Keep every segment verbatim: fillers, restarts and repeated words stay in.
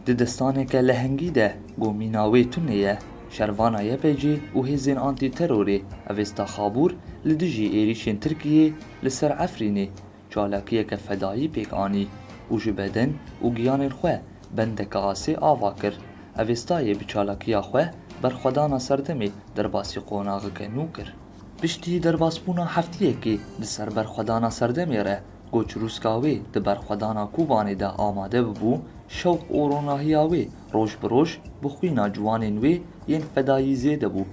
Di destaneke lehengî de ku mîna wê tune ye, şervana Y P G û hêzên antîterorê Avesta Xabûr li dijî êrîşên Tirkiyê li ser Efrînê çalakiyeke fedayî pêk anî û ji beden û giyanên xwe bendeke asê ava kir. Avestayê bi çalakiya xwe berxwedana serdemê derbasî qonaxeke nû kir. Piştî derbasbûna heftiyekê di ser berxwedana serdemê re, ku çirûska wê di berxwedana Kobanê de amade bibû, şewq û ronahiya wê roj bi roj bi xwîna ciwanên wê yên fedayî zêde bû.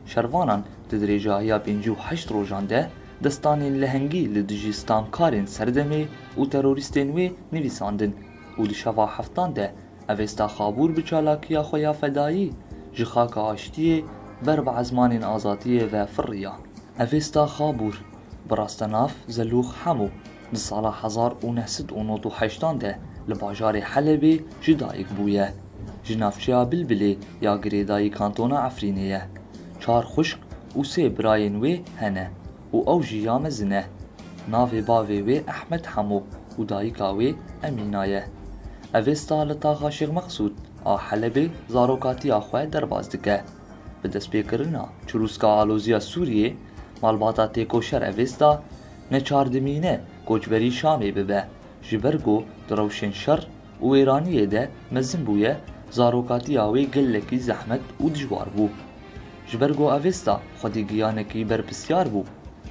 Şervanan di dirêjahiya pêncî û heşt rojan de destanên lehengî li dijî stamkarên serdemê û terorîstên wê nivîsandin û di şeva heftan de Avesta Xabûr bi çalakiya xwe ya fedayî ji xaka aştiyê ber bi ezmanên azadiyê ve firriya. Avesta Xabûr, bi rastenav Zelûx Hemo, di sala hezar û neh sed û nod û heştan de li bajarê Helebê ji dayik bûye. Ji navçeya Bilbilê ya girêdayî kantona Efrînê ye. Çar xwişk û sê birayên wê hene û ew jî ya mezin e. Navê bavê wê Ehmed Hemo û dayika wê Emîna ye. Avesta li taxa Şêx Meqsûd a Helebê zarokatiya xwe derbas dike. Bi destpêkirina çirûska aloziya Sûriyê, malbata têkoşer Avesta neçar dimîne koçberî Şamê bibe, ji ber ku di rewşên şer û wêraniyê de mezin bûye, zarokatiya wê gelekî zehmet û dijwar bû. Ji ber ku Avesta xwedî giyanekî berpirsyar bû,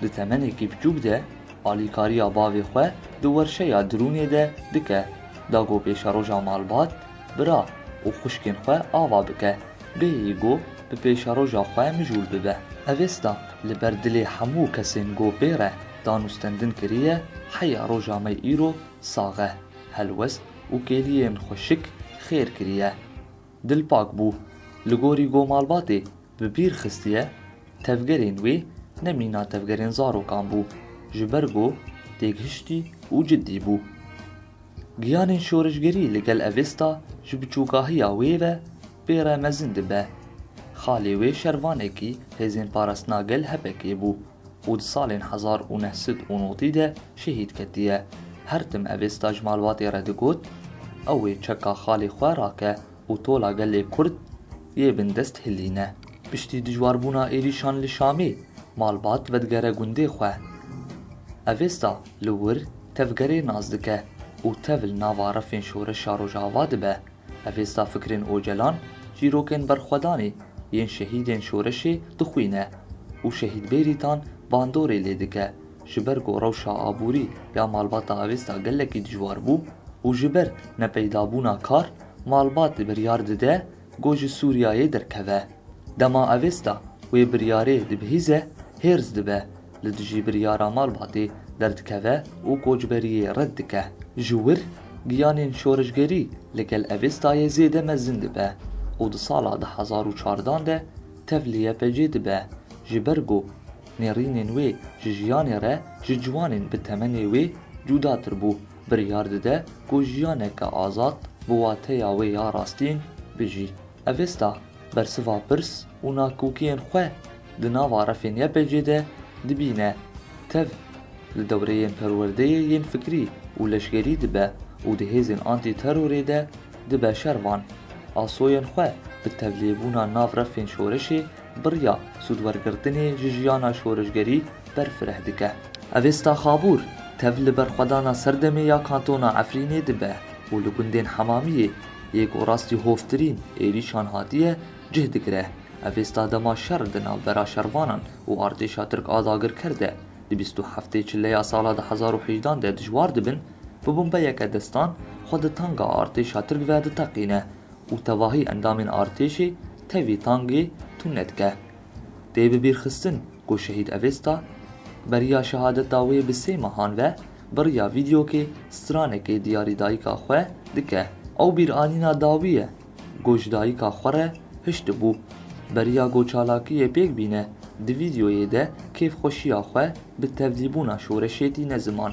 di temenekî biçûk de alîkariya bavê xwe di werşeya dirûnê de dike, da ku pêşeroja malbat, bira û xwişkên xwe ava bike, bêyî ku bi pêşeroja xwe mijûl bibe. Avesta li ber dilê hemû kesên ku pê re danûstendin kiriye, heya roja me îro sax e, helwest û kêliyên xweşik xêr kiriye. Dilpak bû. Li gorî ku malbatê bi bîr xistiye, tevgerên wê ne mîna tevgerên zarokan bû, ji ber ku têgihiştî û cidî bû. Giyanên şoreşgerî li gel Avesta ji biçûkahiya wê ve pê re mezin dibe. Xalê wê şervanekî hêzên parastina gel HPK'ê bû û di salên hezar û neh sed û notî de şehîd ketiye. Her tim Avesta ji malbatê re digot, ew ê çeka xalê xwe rake û tola gelê Kurd yê bindest hilîne. Piştî dijwarbûna êrîşan li Şamê, malbat vedigere gundê xwe. Avesta li wir tevgerê nas dike û tev li nava refên şoreşa Rojava dibe. Avesta fikrên Ocalan, çîrokên berxwedanê yên şehîdên şoreşê dixwîne û şehîd Bêrîtan bandorê lê dike. Ji ber ku rewşa aborî ya malbata Avesta gelekî dijwar bû û ji ber nepeydabûna kar, malbat biryar dide ku ji Sûriyeyê derkeve. Dema Avesta wê biryarê dibihîze, hêrs dibe, li dijî biryara malbatê derdikeve û koçberiyê red dike. Ji wir giyanên şoreşgerî li gel Avestayê zêde mezin dibe û di sala du hezar û çardan de tev li YPG dibe, ji ber ku nêrînên wê ji jiyanê re ji ciwanên bi temenê wê cudatir bû, biryar dide ku jiyaneke azad bi wateya wê ya rastîn bijî. Avesta bersiva pirs û nakokiyên xwe di nava refên YPG de dibîne. Tev li dewreyên perwerdeyê yên fikrî û leşgerî dibe û di hêzên antîterorê de dibe şervan. Asoyên xwe bi tevlêbûna nav refên şoreşê bi riya sûdwergirtinê ji jiyana şoreşgerî berfireh dike. Avesta Xabûr tev li berxwedana serdemê ya kantona Efrînê dibe û li gundên Hemamiyê yê ku rastî hovtirîn êrîşan hatiye cih digire. Avesta dema şer di navbera şervanan û artêşa Tirk a dagirker de di bîst û heftê Çileya sala du hezar û hejdan de dijwar dibin, bi bombeyeke destan xwe di tanga artêşa Tirk ve diteqîne û tevahî endamên artêşê tevî tangê tune dike. Tê bibîrxistin ku şehîd Avesta beriya şehadeta wê bi sê mehan ve bi riya vîdeokê stranekê diyarî dayika xwe dike. Ew bîranîna dawî ye ku ji dayika xwe re hiştibû. Beriya ku çalakiyê pêk bîne, di vîdeoyê de kêfxweşiya xwe bi tevlîbûna şoreşê tîne ziman.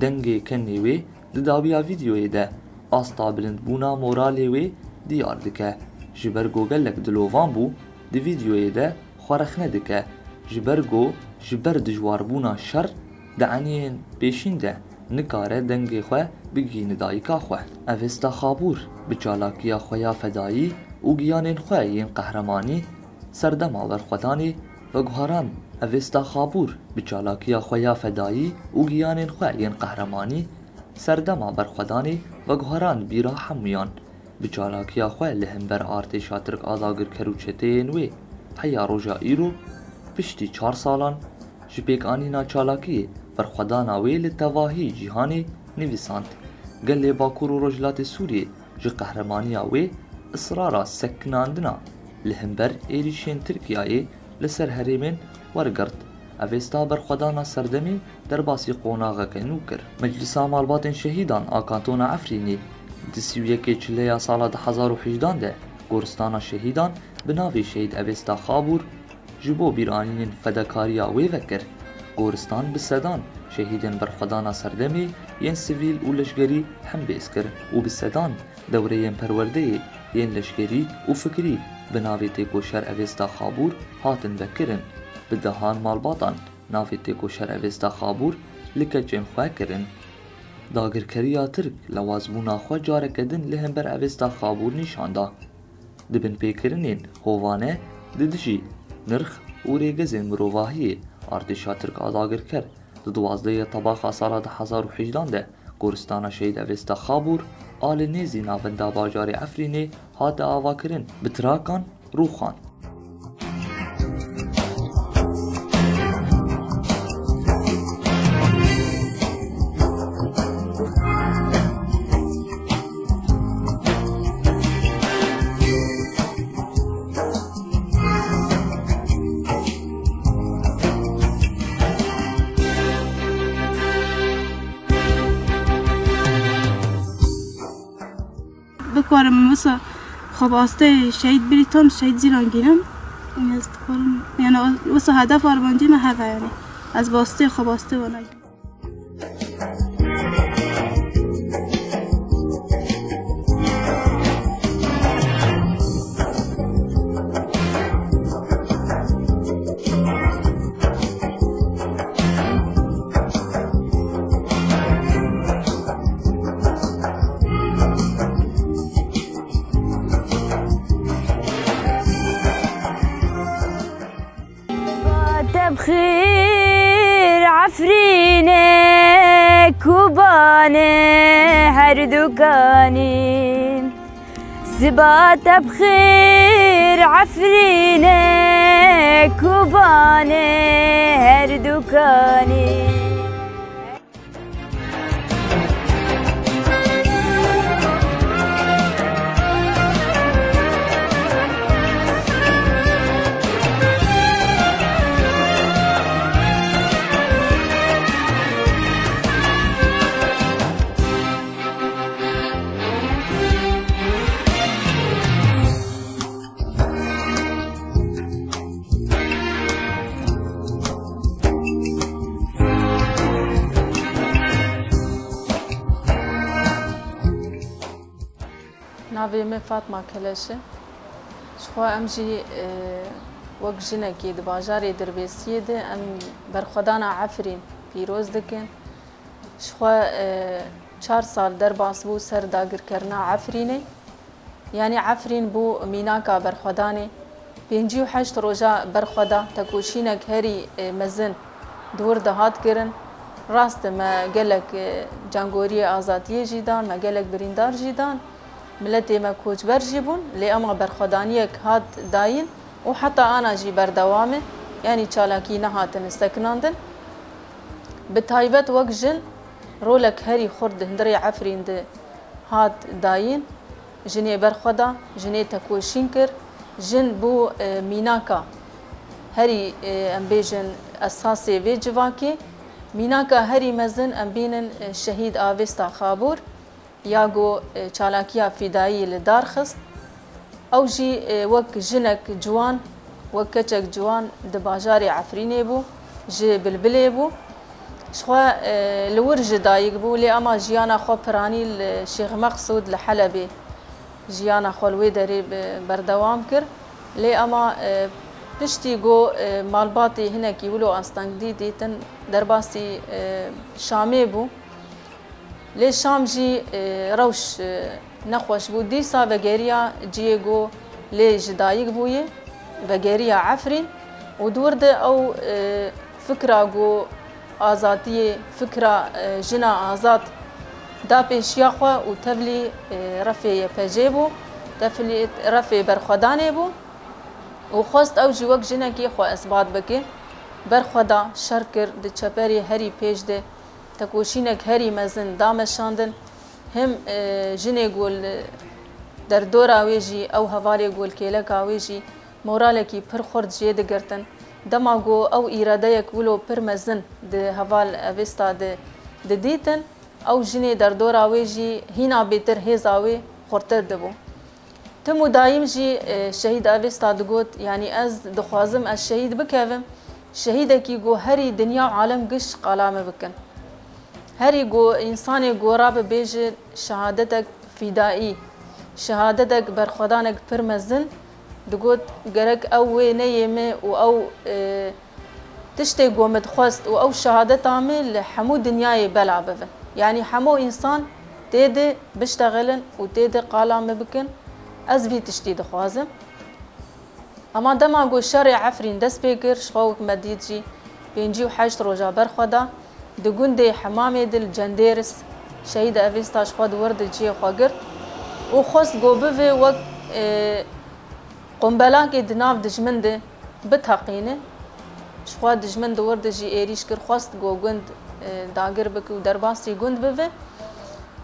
Dengê kenê wê di dawiya vîdeoyê de asta bilindbûna moralê wê diyar dike. Ji ber ku gelek dilovan bû, di vîdeoyê de xwe rexne dike. Ji ber ku ji ber dijwarbûna şer di eniyên pêşîn de nikare dengê xwe bigihîne dayika xwe. Evêsta Xabûr bi çalakiya xwe ya fedayî û giyanên xwe yên qehremanî serdema berxwedanê veguherand. Evêsta Xabûr bi çalakiya xwe ya fedayî û giyanên xwe yên qehremanî serdema berxwedanê veguherand bîra hemûyan. Bi çalakiya xwe li hember artêşa Tirk a dagirker û çeteyên wê heya roja îro, piştî çar salan ji pêkanîna çalakiyê, berxwedana wê li tevahî cîhanê nivîsand. Gelê Bakur û Rojhilatê Sûriyê ji qehremanîya wê, israra sekinandina li hember êrîşên Tirkiyeyê li ser herêmên wergirt. Evêsta berxwedana serdemê derbasî qonaxeke nû kir. Meclisa Malbatên Şehîdan a Kantona Efrînê di sî û yekê Çileya sala du hezar û hejdan de Goristana Şehîdan bi navê Şehîd Evêsta Xabûr ji bo bîranînên fedakariya wê vekir. Goristan bi sedan şehîdên berxwedana serdemê yên sivîl û leşgerî hembêz kir û bi sedan dewreyên perwerdeyê yên leşgerî û fikrî bi navê Têkoşer Evêsta Xabûr hatin vekirin. Bi dehan malbatan navê Têkoşer Evêsta Xabûr li keçên xwe kirin. Dagirkeriya Tirk lewazbûna xwe careke din li hember Evêsta Xabûr nîşan da. Di binpêkirinên hovane di dijî nirx û rêgezên mirovahiyê, artêşa Tirk a dagirker di duwazdehê Tebaxa sala du hezar û hejdan de Goristana Şehîd Evêsta Xabûr a li nêzî navenda bajarê Efrînê hate avakirin, bi tirakan rûxan. Bikarim wisa xwe bi astê şehîd Brîton, şehîd Zîlan gînim. Ez dikarim, yani wisa hedef armancî me hev e yani. Ez bi astê xwe bi astê wana gînim. Tebxîr Efrîne Kobanê her dukanî. Siba tebxîr Efrîne Kobanê her dukanî. Navê min Fatma Keleş e. Ji xwe em jî, e, wek jinekê di bajarê Dirbêsiyê de em berxwedana Efrîn pîroz dikin. Ji xwe, e, çar sal derbas bû ser dagirkerina Efrînê. Yanî Efrîn bû mînaka berxwedanê. Pêncî û heşt roja berxweda tekoşînek herî, e, mezin di wir de hat kirin. Rast e, me gelek, e, cangoriyê azadiyê jî dan, me gelek birîndar jî dan. Miletê me koçber jî bûn, lê ema berxwedaniyek hat dayîn û heta ana jî berdewam e. Yanî çalakî nehatine sekinandin. Bi taybet wek jin rolek herî xurt di hundirê Efrîn de hat dayîn. Jinê berxweda, jinê tekoşîn kir, jin bû, e, mînaka herî, e, em bêjin esasê vê civakê. Mînaka herî mezin em bînin, e, şehîd Avêsta Xabûr ya ku, e, çalakiya fîdayî li dar xist. Ew jî, e, wek jinek ciwan, wek keçek ciwan di bajarê Efrînê bû, ji Bilbilê bû. Ji xwe, e, li wir ji dayik bû, lê ema jiyana xwe piranî li Şêx Meqsûd li Helebê jiyana xwe li wê derê bi-, berdewam kir. Lê ema, e, piştî ku, e, malbatê hinekî wilo astengdî dîtin, derbasî, e, Şamê bû. Lê Şam jî, e, rewş, e, nexweş bû. Dîsa vegeriya cihê ku lê ji dayik bûye, vegeriya Efrîn û di wir de ew, e, fikra ku azadiyê, fikra, e, jina azad da pêşiya xwe û tevlî, e, refê Y P G bû, tevlî refê berxwedanê bû û xwest ew jî wek jinekê xwe isbat bike. Berxweda, şer kir, di çeperê herî pêş de tekoşînek herî mezin da meşandin. Him, e, jinê ku li derdora wê jî, ew hevalê ku li kêleka wê jî moralekî pir xurt jê digirtin. Dema ku ew îradeyek wilo pir mezin di heval Avesta de didîtin, ew jinê derdora wê jî hîna bêtir hêza wê xurtir dibû. Tim û dayîm jî, e, şehîd Avesta digot, yanî ez dixwazim ez şehîd bikevim, şehîdekî ku herî dinya û alem giş qala min bikin. Herî ku însanê ku rabe bêje şehadetek fîdaî, şehadetek berxwedanek pir mezin, digot, gerek ew wê neyê min û ew, e, tiştê ku min dixwest û ew şehadeta min li hemû dinyayê bela bibin. Yanî hemû însan tê de biştexilin û tê de qala min bikin, ez vî tiştî dixwazim. Hema dema ku şerê Efrîn dest pê kir, ji xwe wek me dît jî pêncî û heşt roja berxwe da, di gundê Hemamê de li Cendêris şehîd Avesta ji xwe di wir de cihê xwe girt û xwest ku bive wek, e, qombelakê di nav dijmin de biteqîne. Ji xwe dijmin di wir de jî êrîş kir, xwest ku gund, e, dagir bike û derbasî gund bibe.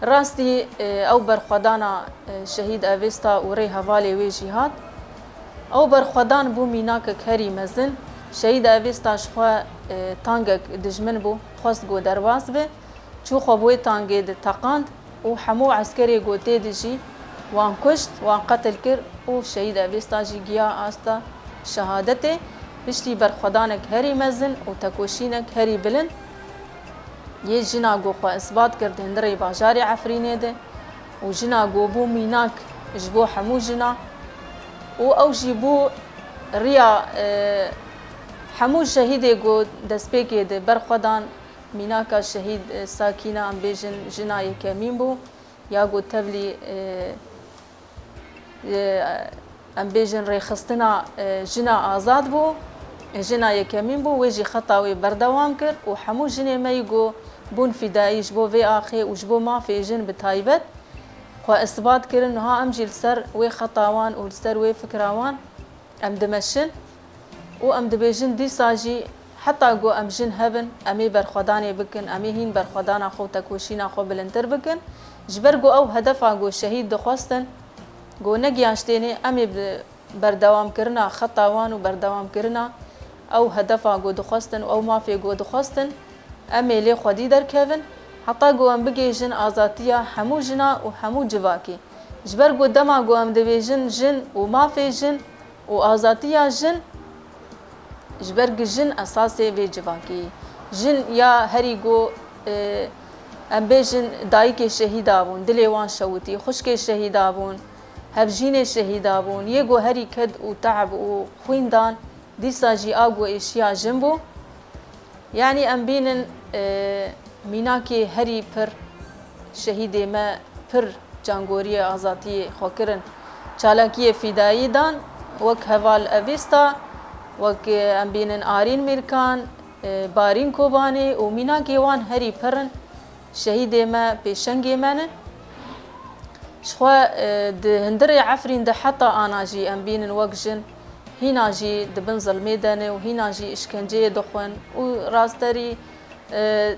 Rastî, e, ew berxwedana, e, şehîd Avesta û rê hevalê wê jî hat. Ew berxwedan bû mînakek herî mezin. Şehîd Avesta ji xwe, e, tangek dijmin bû, xwest ku derbas be. Çû xwe bi wê tangê de teqand û hemû eskerê ku tê de jî wan kuşt, wan qetil kir û şehîd Avesta jî giya asta şehadetê. Piştî berxwedanek herî mezin û tekoşînek herî bilind yê jina ku xwe isbat kir di hundirê bajarê Efrînê de û jina ku bû mînak ji bo hemû jina û ew jî bû riya, e, hemû şehîdê ku destpêkê de berxwedan. Mînaka şehîd, e, Sakîna, em bêjin jina yekemîn bû, ya ku tevlî, e, e, em bêjin rêxistina, e, jina azad bû, e, jina yekemîn bû, wê jî xeta wê berdewam kir û hemû jinê me yî ku bûn fîdayî ji bo vê axê û ji bo mafê jin bi taybet xwe isbat kirin, niha em jî li ser wê xeta wan û li ser wê fikra wan em dimeşin û em dibêjin dîsa jî heta ku em jin hebin, em ê berxwedanê bikin, em ê hîn berxwedana xwe û tekoşîna xwe bilindtir bikin. Ji ber ku ew hedefa ku şehîd dixwestin, ku negihaştêne, em ê bi berdewamkirina xeta wan û berdewamkirina ew hedefa ku dixwestin û ew mafê ku dixwestin, em ê lê xwedî derkevin, heta ku em bigihêjin azadiya hemû jina û hemû civakê. Ji ber ku dema ku em dibêjin jin û mafê jin û azadiya jin, ji ber ku jin esasê vê civakê ye. Jin ya herî ku, e, em bêjin dayikê şehîda bûn, dilê wan şewitî, xwişkê şehîda bûn, hevjînê şehîda bûn, yê ku herî ked û teeb û xwîn dan, dîsa jî a ku êşiya jin bû. Yanî em bînin, e, mînakê herî pir şehîdê me pir cangoriyê azadiyê xwe kirin. Çalakiyê fîdayî dan, wek heval Avesta, wek, e, em bînin Arîn Mîrkan, e, Barîn Kobanê û mînakê wan herî pir in. Şehîdê me pêşengê me ne. Ji xwe, e, di hundirê Efrîn de heta ana jî em bînin wek jin, hîna jî di bin zilmê de ne û hîna jî îşkenceyê dixwin û rasterî, e,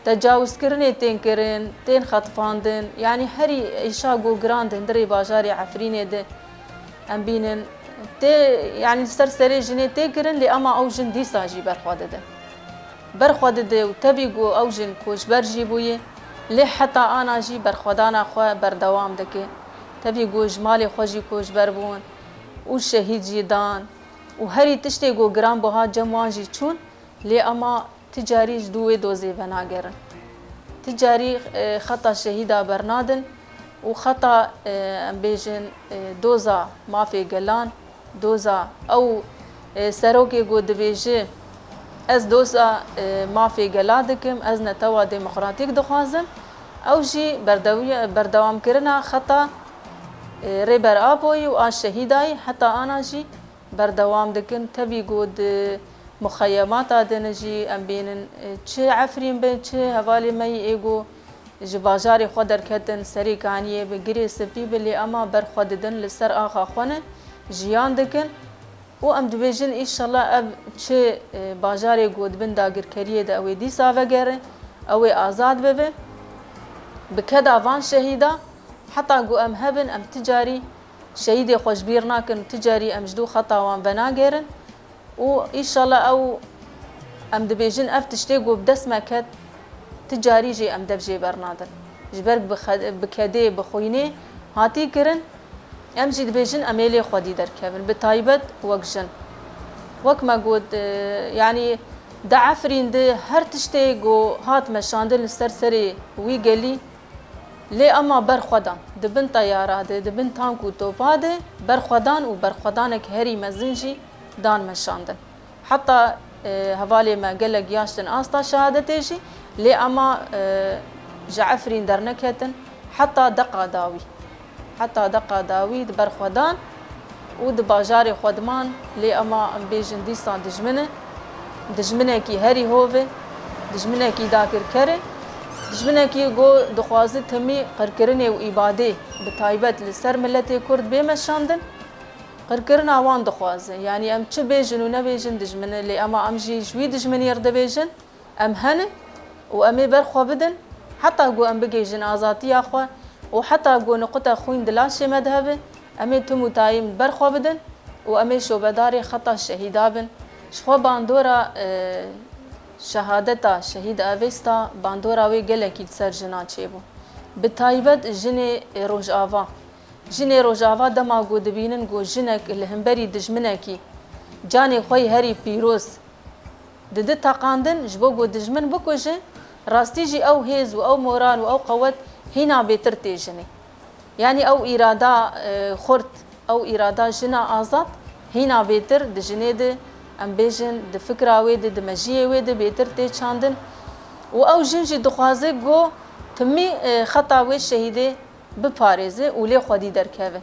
tecawizkirinê tên kirin, tên xetifandin. Yanî herî êşa ku giran di hundirê bajarê Efrînê de em bînin. Tê, yanî li ser serê jinê tê kirin, lê ema ew jin dîsa jî berxwe dide. Berxwe dide û tevî ku ew jin koçber jî bûye, lê heta ana jî berxwedana xwe berdewam dike. Tevî ku ji malê xwe jî koçber bûn û şehîd jî dan û herî tiştê ku giranbuha cem wan jî çûn, lê ema ti carî ji dû wê dozê venagerin. Ti carî, e, xeta şehîda bernadin û xeta, e, em bêjin, e, doza mafê gelan, doza ew, e, serokê ku dibêje, ez doza, e, mafê gela dikim, ez netewa demokratîk dixwazim. Ew jî berdewiye-, berdewamkirina xeta, e, Rêber Apoyî û a şehîdayî heta ana jî berdewam dikin. Tevî ku di muxeyemata din jî em bînin, e, çi Efrîn be, çi hevalê me yî ê ku ji bajarê xwe derketin, Serê Kaniyê bi, Girê Spî bi, lê ema ber xwe didin, li ser axa xwe ne, jiyan dikin. Û em dibêjin, înşallah ev çi, e, bajarê ku di bin dagirkeriyê de ew ê dîsa vegere, ew ê azad bibe. Bi keda van şehîda, heta ku em hebin, em ti carî şehîdê xwe ji bîr nakin, ti carî em ji dû xeta wan venagêrin. Û înşallah ew, em dibêjin, ev tiştê ku bi dest me ket, ti carî jî em dev jê bernadin. Ji ber bi xe-, bi kedê, bi xwînê hatî kirin, em jî dibêjin, em ê lê xwedî derkevin. Bi taybet wek jin. Wek me got, e, yanî di Efrîn de her tiştê ku hat meşandin li ser serê wî gelî, lê ema ber xwe dan. Di bin teyara de, di bin tank û topa de ber xwe dan û berxwedanek herî mezin jî dan meşandin. Heta, e, hevalê me gelek yaş din asta şehadetê jî, lê ema, e, ji Efrîn derneketin heta deqa dawî. Heta deqa dawî di ber xwe dan û di bajarê xwe diman, lê ema em bêjin dîsa dijmin e. Dijminekî herî hov e, dijminekî dagirker e, dijminekî ku dixwaze timî qirkirinê û îbadê bi taybet li ser miletê Kurd bê meşandin. Qirkirina wan dixwaze. Yanî em çi bêjin û nebêjin dijmin e, lê ema em jî ji wî dijminî re dibêjin, em hene û em ê ber xwe bidin, heta ku em bigihîjin azadiya xwe û heta ku niquta xwîn di laşê me de hebe, em ê tim û tayîm ber xwe bidin û em ê şobedarê xeta şehîda bin. Ji xwe bandora, e, şehadeta Şehîd Avesta, bandora wê gelekî li ser jina çêbû. Bi taybet jinê Rojava. Jinê Rojava dema ku dibînin ku jinek li hemberî dijminekî canê xwe yî herî pîroz didi teqandin, ji bo ku dijmin bikuje, rastî jî ew hêz û ew moral û ew qewet hîna bêtir tê jinê. Yanî ew îrada, e, xurt, ew îrada jina azad hîna bêtir di jinê de, em bêjin, di fikra wê de, di mejiyê wê de bêtir tê çandin. Û ew jin jî dixwaze ku timî, e, xeta wê şehîdê biparêze û lê xwedî derkeve.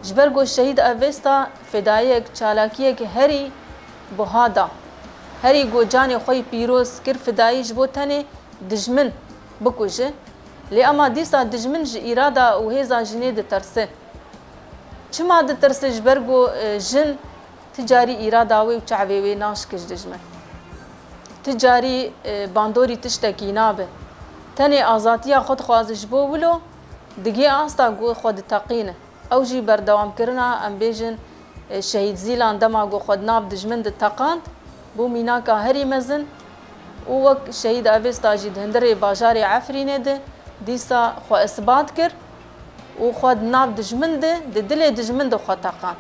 Ji ber ku Şehîd Avesta fedayiyek, çalakiyek herî buha da. Herî ku canê xwe yî pîroz kir fidayî ji bo tenê dijmin bikuje. Lê ema dîsa dijmin ji îrada û hêza jinê ditirse. Çima ditirse? Ji ber ku, e, jin Ti carî îrada wê û çavê wê naşike ji dijmin. Ti carî, e, bandorî tiştekî nabe. Tenê azadiya xwe dixwaze ji bo wilo, digê asta ku xwe diteqîne. Ew jî berdewamkirina, em bêjin, e, Şehîd Zîlan dema ku xwe di nav dijmin de teqand, bû mînaka herî mezin û wek Şehîd Avesta jî di hundirê bajarê Efrînê de dîsa xwe isbat kir û xwe di nav dijmin de, di dilê dijmin de xwe teqand.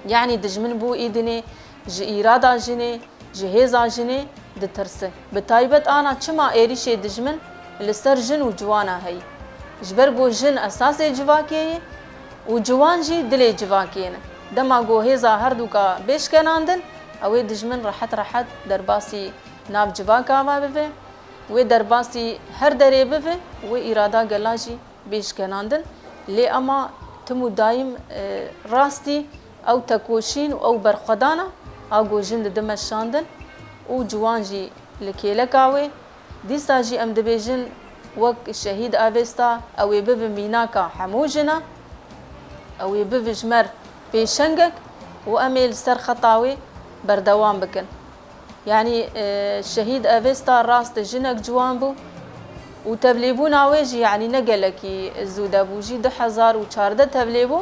Yanî dijmin bû îdinê ji îrada jinê, ji hêza jinê ditirse. Bi taybet ana çima êrîşê dijmin li ser jin û ciwana heye? Ji ber ku jin esasê civakê ye û ciwan jî dilê civakê ne. Dema ku hêza herduka bê şkenandin, ew ê dijmin rehet rehet derbasî nav civaka ve bibe, wê derbasî her derê bibe, wê îrada gela jî bê şkenandin. Lê ema tim û dayim, e, rastî ew tekoşîn û ew berxwedana a ku jin didi meşandin û ciwan jî li kêleka wê. Dîsa jî em dibêjin wek Şehîd Avesta ew ê bibe mînaka hemû jina, ew ê bibe ji me re pêşengek û em ê li ser xeta wê berdewam bikin. Yanî, e, Şehîd Avesta rast jinek ciwan bû û tevlêbûna wê jî, yanî, ne gelekî zû de bû, jî du hezar û çardeh tevlê bû.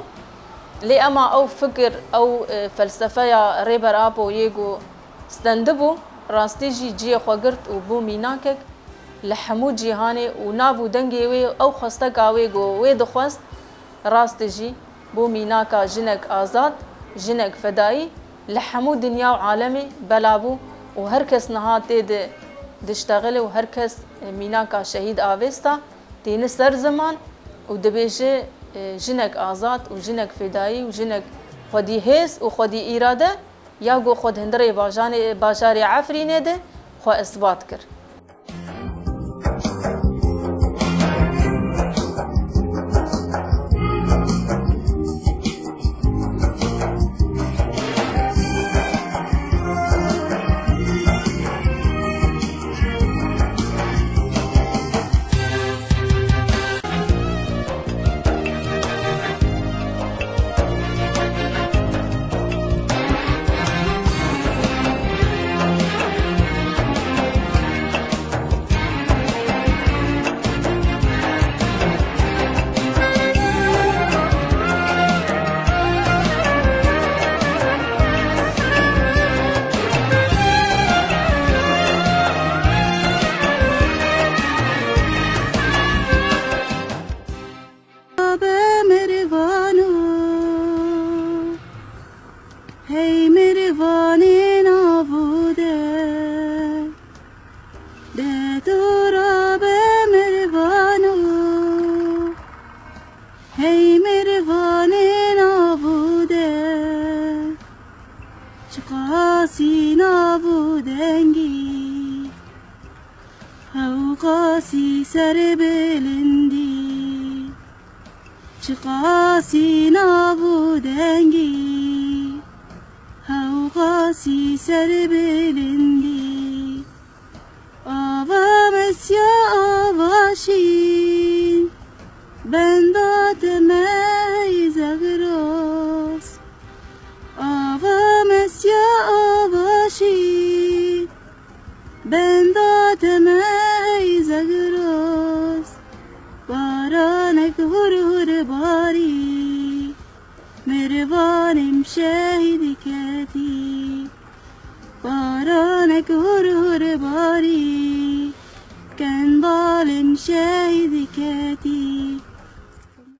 Lê ema ew fikir, ew, e, felsefeya Rêber Apo yê ku stendibû, rastî jî cihê xwe girt û bû mînakek li hemû cîhanê û nav û dengê wê, ew xwesteka wê ku wê dixwest, Rast jî bû mînaka jinek azad, jinek fedayî li hemû dinya û alemê bela bû û her kes niha tê de diştexile û her kes, e, mînaka Şehîd Avesta tîne ser ziman û dibêje, e, jinek azad û jinek fedayî û jinek xwedî hêz û xwedî îrade ya ku xwe di hundirê bajanê, bajarê Efrînê de xwe isbat kir. Sî ser bilindî, çiqasî nav û dengî, hewqasî ser bilindî. Ava mesya ava şîn, benda te mey zegros. Ava mesya ava şîn, benda te mey zegros. Baranek hur hur barî, mervanêm şehîd ketî. Baranek hur hur barî, kendalêm şehîd ketî.